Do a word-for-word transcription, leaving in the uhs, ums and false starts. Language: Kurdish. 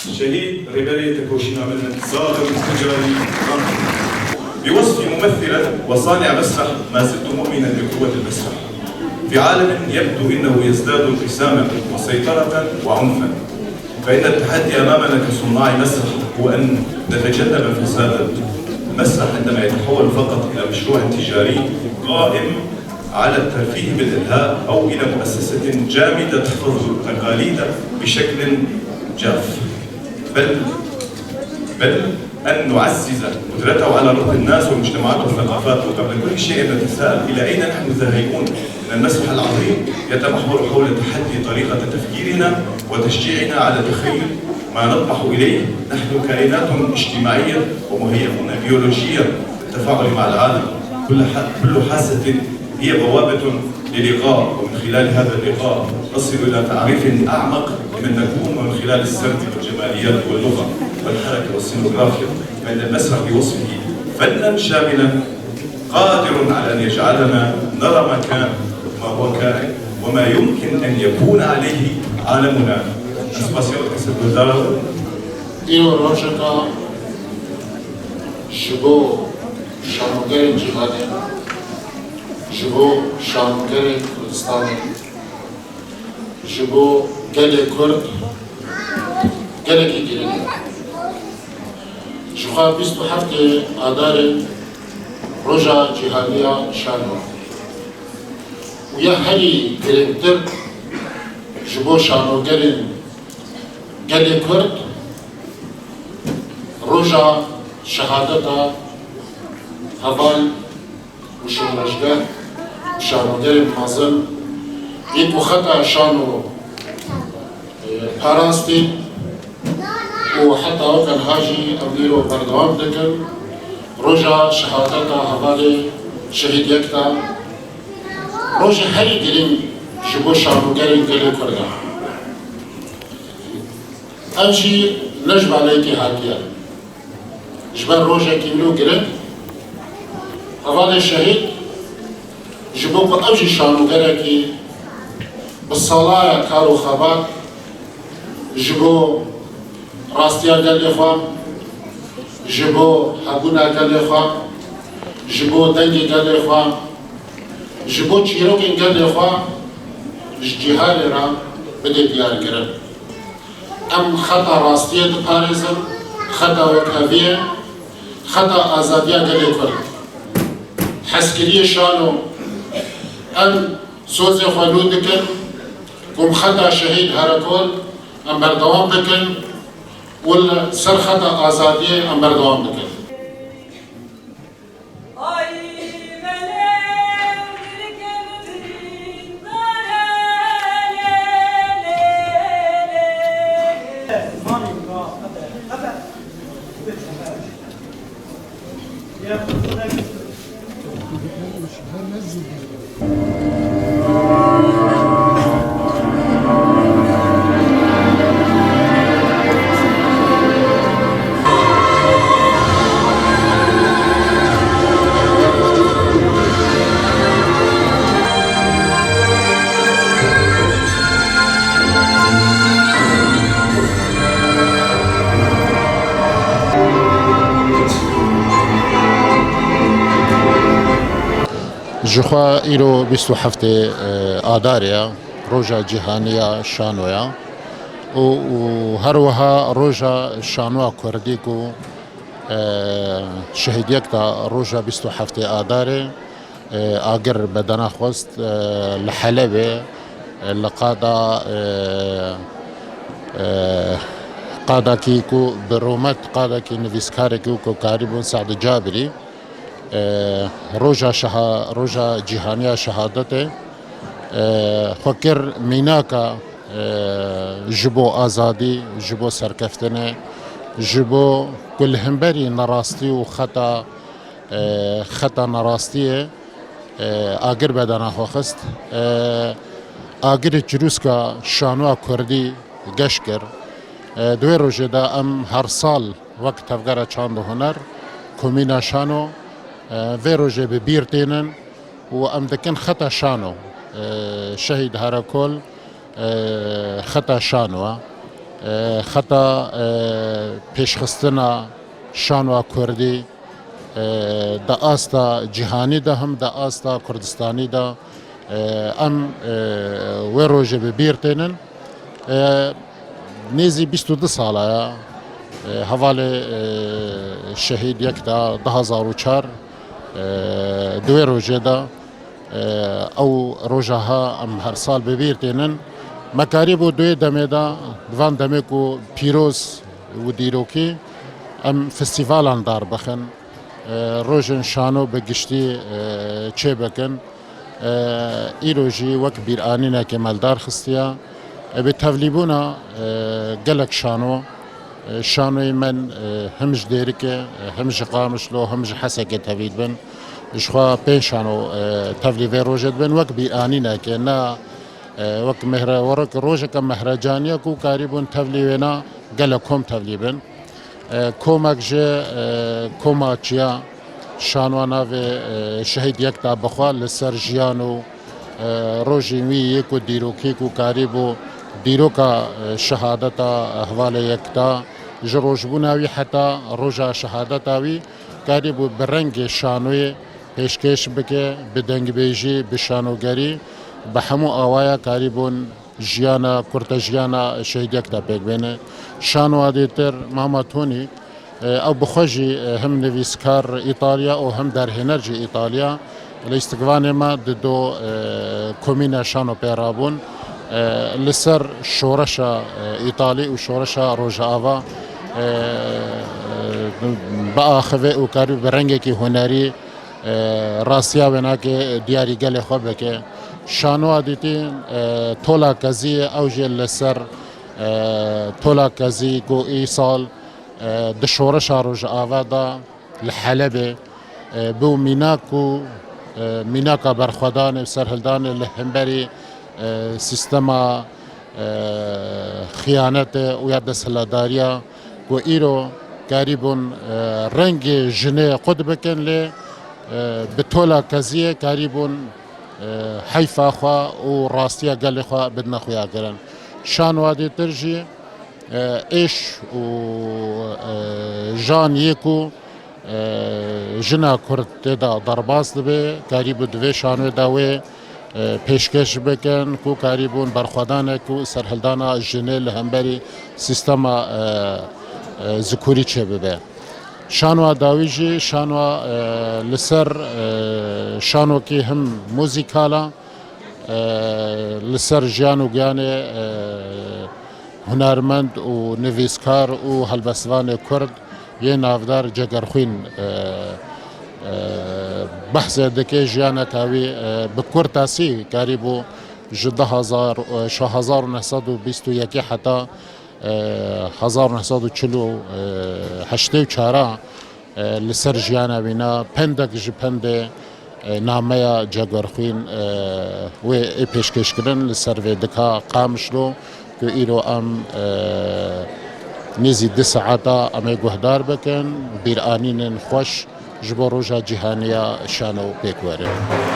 شهيد ريبيري تكوشينا من صادم تجاري. بوصفي ممثلا وصانع مسرح، ما زلت مؤمنا بقوة المسرح في عالم يبدو إنه يزداد انقساما وسيطرة وعنفا. فإن التحدي أمامنا كصناع مسرح هو أن نتجنب فساد المسرح عندما يتحول فقط إلى مشروع تجاري قائم على الترفيه بالإلهاء أو إلى مؤسسة جامدة تحفظ تقاليد بشكل جاف، بل، بل أن نعزز قدرته على ربط الناس والمجتمعات والثقافات. وقبل كل شيء نتساءل: إلى أين نحن ذاهبون؟ إن المسرح العظيم يتمحور حول تحدي طريقة تفكيرنا وتشجيعنا على تخيل ما نطمح إليه. نحن كائنات اجتماعية ومهيئون بيولوجيا للتفاعل مع العالم. كل ح-، كل حاسة هي بوابة للقاء، ومن خلال هذا اللقاء نصل إلى تعريف أعمق لمن نكون، ومن خلال السرد والجماليات واللغة والحركة والسينوغرافيا، فإن المسرح بوصفه فنا شاملا قادر على أن يجعلنا نرى ما كان، ما هو كائن، وما يمكن أن يكون عليه عالمنا. Îro rojeka ji bo şanogerên cîhanê, ji bo şanogerên Kurdistanê, ji bo gelê Kurd gelekî girîng e. Ji xwe bîst û heftê Adarê roja cîhanî ya şano û ya herî girîngtir ji bo şanogerên gelê Kurd roja şehadeta heval û şoreşger û şanogerên mezin ê ku xeta şano, e, parastî û heta weke niha jî em îro berdewam dikin. Roja şehadeta hevalê Şehîd Yekta, rojê herî girîng ji bo şanogerên gelê Kurd e. Ev jî ne ji baleyekê hatiye. Ji ber rojekî îro girîng, hevalê şehîd, ji bo ku ew jî şanogerekî bi salaya kar û xebat ji bo rastiya gelê xwe, ji bo hebûna gelê xwe, ji bo dengê gelê xwe, ji bo çîrokên gelê xwe ji cîhanê re bide diyarkirin. Em xeta rastiyê diparêzin, xeta wekheviyê, xeta azadiya gelê Kurd. Hezkiriyê şano, em sozê xwe nû dikin, ku em xeta şehîd Herekol em berdewam bikin û li ser xeta azadiyê em berdewam bikin. Ji xwe îro bîst û heftê, e, Adarê ye, roja cîhanî ya şanoya û, û her wiha roja şanoya kurdî ku, e, Şehîd Yekta roja bîst û heftê Adarê, e, agir bedena xwest, e, li Helebê, e, li qada, e, e, qadakî ku bi rûmet, qadakî nivîskarekî ku karîbûn Se'dê Cabirî, e, roja şeha-, roja cîhanî ya şehadetê, e, xwe kir mînaka, e, ji bo azadî, ji bo serkeftinê, ji bo ku li hemberî nerastî û xeta, e, xeta nerastiyê, e, agir bedena xwe xist. E, agirê çirûska şanoya kurdî geş kir. E, di wê rojê de em her sal wek Tevgera Çand û Huner, Komîna Şano, e, vê rojê bi bîr tînin û em dikin xeta şano, e, Şehîd Herekol, e, xeta şano e. E, xeta, e, pêşxistina şanoa kurdî, e, di asta cîhanî de him di asta Kurdistanî de, e, em, e, wê rojê bi bîr tênin. E, nêzî bîst û du sala ye, e, hevalê, e, Şehîd Yekta du hazar û çar, e, di wê rojê de, e, ew roja ha em her sal bi bîr tênin. Me karîbû di wê demê de, di van demê ku pîroz û dîrokî, em festîvalan dar bixin, e, rojên şano bi giştî, e, çêbikin. E, îro jî wek bîranînekê me li dar xistiye. E, bi tevlîbûna, e, gelek şano, e, şanoyê me, e, him ji Dêrikê, e, him ji Qamişlo, him ji Hesekê tevlî dibin. Ji xwe pênc şano, e, tevlî vê rojê dibin. Wek bîranînekê, ne, e, wek mehre-, wek rojeke mehrecaniye ku karîbûn tevlî wêna gelek kom tevlî bin. E, komek ji, e, koma çiya şanoa navê, e, Şehîd Yekta bixwe li ser jiyan û, e, rojên wî yê ku dîrokî ku karîbû dîroka, e, şehadeta hevalê Yekta, ji rojbûna wî heta roja şehadeta wî karîbû bi rengê şanoyê pêşkêş bike, bi dengbêjî, bi şanogerî, bi hemû awaya karîbûn jiyana, kurte jiyana Şehîd Yekta pêk bêne. Şanoa dêtir Mama Tonî, e, ew bi xwe jî, e, him nivîskar Îtalya û him derhêner jî Îtalya. Li îstikvanê me di do, e, komîne şano pê rabûn. E, li ser şoreşa, e, Îtalî û şoreşa Rojava, e, e, biaxive û karî bi rengekî hunerî, e, rastiya wênakê diyarî gelê xwe bike. Şanoa dîtî, e, Tola Keziyê, ew jî li ser, e, Tola Kezî ku îsal, e, di şoreşa Rojava de li Helebê, e, bû mînak û, e, mînaka berxwedanê û serhildanê li hemberî, e, sîstema, e, xiyanetê û ya desthilatdariya ku îro karîbûn, e, rengê jinê qut bikin, lê, e, bi Tola Keziyê karîbûn, e, heyfa xwe û rastiya gelê xwe bidine xuyakirin. Şanoa dêtir jî, e, êş û, e, jan yê ku, e, jina Kurd tê de derbas dibe, karîbû di vê şanoyê de wê, e, pêşkêş bikin ku karîbûn berxwedanek û serhildana jinê li hemberî sîstema, e, e, zikurî çêbibe. Şanoa dawî jî şanoa, e, li ser, e, şanokî him muzîkal a, e, li ser jiyan û giyanê, e, hunermend û nivîskar û helbestvanê Kurd yê navdar Cegerxwîn, e, e, behsê dike. Jiyaneka wî, e, bi kurtasî karîbû ji du hezar, e, ji hezar û neh sed û bîst û yekê heta, e, hezar û neh sed û çil û heştê û çar a, e, li ser jiyana wîna pendek ji pendê, e, nameya Cegerxwîn, e, wê ê pêşkêşkirin li ser vê dika Qamişlo ku îro em, e, nêzî du saeta em ê guhdar bikin, bîranînên xweş ji bo roja cîhaniya şano pêk werin.